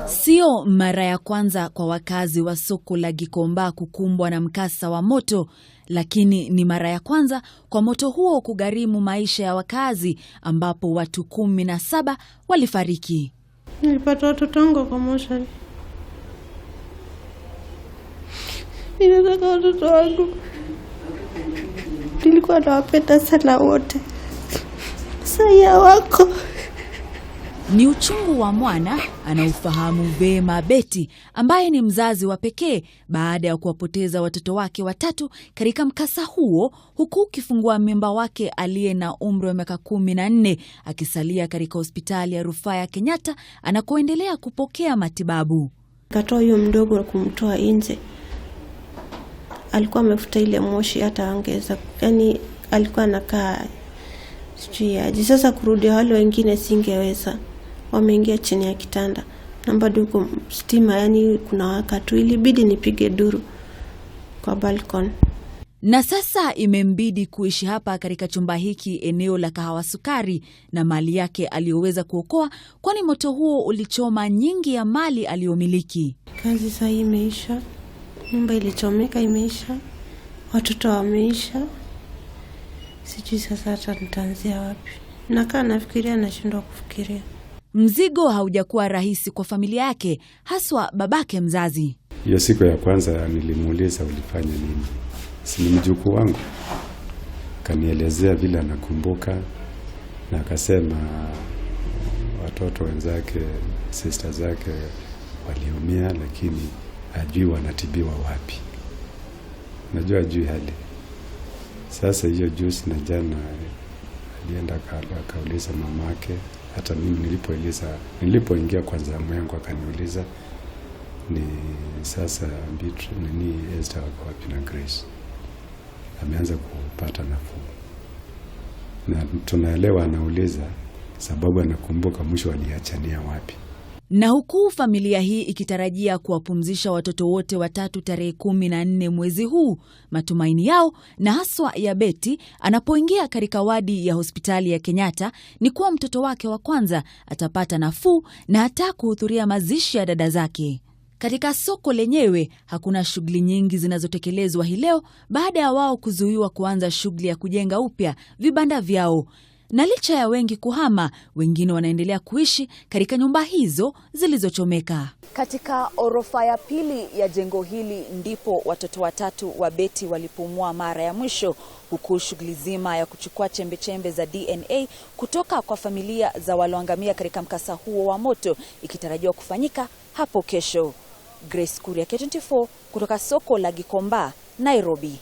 Sio mara ya kwanza kwa wakazi wa soko la Gikomba kukumbwa na mkasa wa moto, lakini ni mara ya kwanza kwa moto huo kugharimu maisha ya wakazi, ambapo watu 17 walifariki. Nilipata watoto wangu kwa moshari. Ninataka watoto wangu, nilikuwa nawapenda sana wote, sasa wako Ni uchungu wa mwana anaufahamu vema Beti, ambaye ni mzazi wa pekee baada ya kuwapoteza watoto wake watatu katika mkasa huo, huku kifungua mimba wake aliye na umri wa miaka 14 akisalia katika hospitali ya rufaa ya Kenyatta anakoendelea kupokea matibabu. Katoa huyo mdogo kumtoa nje, alikuwa amefuta ile moshi, hata angeweza yani, alikuwa anakaa sijui aje. Sasa kurudi wale wengine singeweza, wameingia chini ya kitanda na bado huko stima, yani kuna wakati ilibidi nipige duru kwa balcony. Na sasa imembidi kuishi hapa katika chumba hiki eneo la Kahawa Sukari na mali yake aliyoweza kuokoa, kwani moto huo ulichoma nyingi ya mali aliyomiliki. Kazi sasa imeisha, nyumba ilichomeka imeisha, watoto wameisha, sijui sasa hata nitaanzia wapi. Nakaa nafikiria, nashindwa kufikiria. Mzigo haujakuwa rahisi kwa familia yake, haswa babake mzazi. Hiyo siku ya kwanza nilimuuliza ulifanya nini, si ni mjukuu wangu? Kanielezea vile anakumbuka, na akasema watoto wenzake, sister zake waliumia, lakini hajui wanatibiwa wapi. Najua hajui hali sasa. Hiyo juzi na jana alienda akauliza mamake. Hata mimi nilipoeleza, nilipoingia kwa zamu yangu akaniuliza ni sasa Bitri, nini Esther wako wapi na Grace, ameanza kupata nafuu, na tunaelewa anauliza sababu anakumbuka mwisho aliachania wapi. Na huku familia hii ikitarajia kuwapumzisha watoto wote watatu tarehe 14 mwezi huu, matumaini yao na haswa ya Beti anapoingia katika wadi ya hospitali ya Kenyatta ni kuwa mtoto wake wa kwanza atapata nafuu na hata kuhudhuria mazishi ya dada zake. Katika soko lenyewe hakuna shughuli nyingi zinazotekelezwa hii leo baada ya wao kuzuiwa kuanza shughuli ya kujenga upya vibanda vyao. Na licha ya wengi kuhama, wengine wanaendelea kuishi katika nyumba hizo zilizochomeka. Katika orofa ya pili ya jengo hili ndipo watoto watatu wa Beti walipumua mara ya mwisho, huku shughuli zima ya kuchukua chembechembe za DNA kutoka kwa familia za walioangamia katika mkasa huo wa moto ikitarajiwa kufanyika hapo kesho. Grace Kuria, K24, kutoka soko la Gikomba, Nairobi.